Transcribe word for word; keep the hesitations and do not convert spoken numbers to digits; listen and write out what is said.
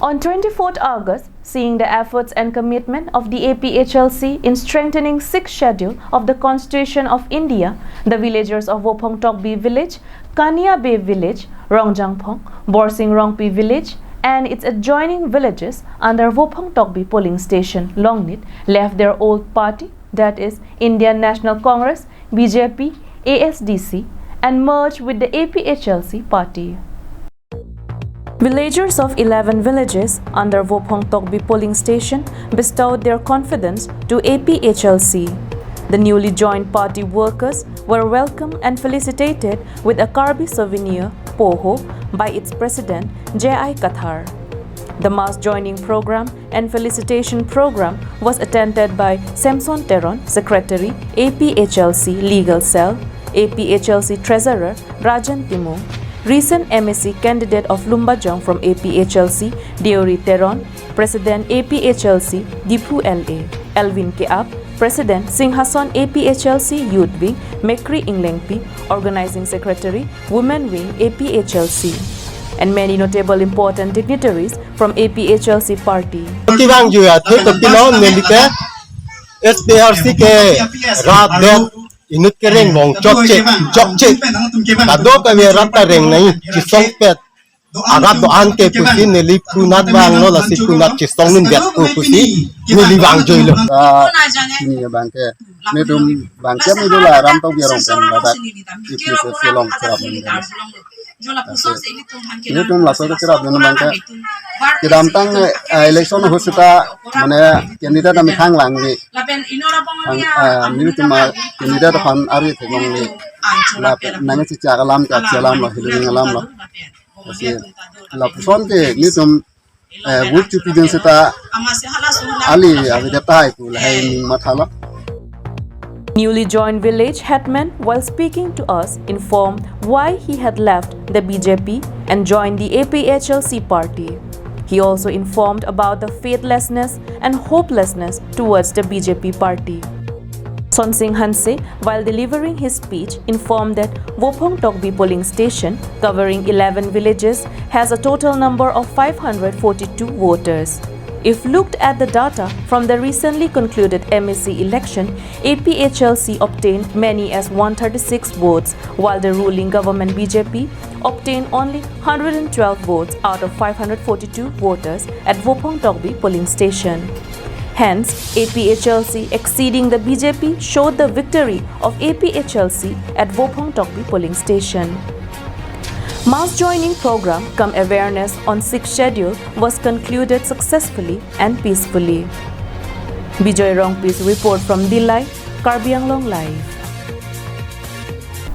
On twenty-fourth August, seeing the efforts and commitment of the A P H L C in strengthening Sixth Schedule of the Constitution of India, the villagers of Vophong Tokbi village, Kania Bey village, Rongjangphong, Borsing Rongpi village, and its adjoining villages under Vophong Tokbi polling station, Longnit, left their old party, that is Indian National Congress, B J P, A S D C, and merged with the A P H L C party. Villagers of eleven villages under Vophong Tokbi polling station bestowed their confidence to A P H L C. The newly joined party workers were welcomed and felicitated with a Karbi souvenir, poho, by its president, J I Kathar. The mass joining program and felicitation program was attended by Samson Teron, Secretary, A P H L C Legal Cell, A P H L C Treasurer Rajan Timung, recent M A C candidate of Lumbajong from A P H L C, Deuri Teron, President A P H L C Diphu L A, Elvin Keap, President Singhason A P H L C Youth Wing, Mekri Englengpi, Organizing Secretary, Women Wing A P H L C, and many notable important dignitaries from A P H L C party. Kevang juya the kopilo nelike S P R C ke rat det inut kereng bong chokche chokche. Kadokave rat ta reng nangji, chisongpet arat do-an ke pusi neli punat vanglo, lasi punat chisong nundet pu pusi neli vangjuilo. Ah, sini abang ke, netum abang ke netum la Ramtokbi arong pen ladak A P H L C along kerap nang. Netum laso kerap nang abang ke. Kedamtang, eh, election ahut seta mane candidate amethang langji. Thang, eh, netum a candidate aphan ari theklongji. Lapen nangchechak alam, kachi alam lo, healing alam lo. Lasi lapuson ke netum, eh, vote chipidun seta ali avedet tahai pu lahai ning mathalo. Newly joined village headman, while speaking to us, informed why he had left the B J P and joined the A P H L C party. He also informed about the faithlessness and hopelessness towards the B J P party. Sonsing Hanse, while delivering his speech, informed that Vophong Tokbi polling station, covering eleven villages, has a total number of five hundred forty-two voters. If looked at the data from the recently concluded M A C election, A P H L C obtained many as one thirty-six votes, while the ruling government B J P obtained only hundred and twelve votes out of five hundred forty-two voters at Vophong Tokbi polling station. Hence, A P H L C exceeding the B J P showed the victory of A P H L C at Vophong Tokbi polling station. Mass joining program cum awareness on Sixth Schedule was concluded successfully and peacefully. Bijoy Rongpi's report from Dillai, Karbi Anglong Live.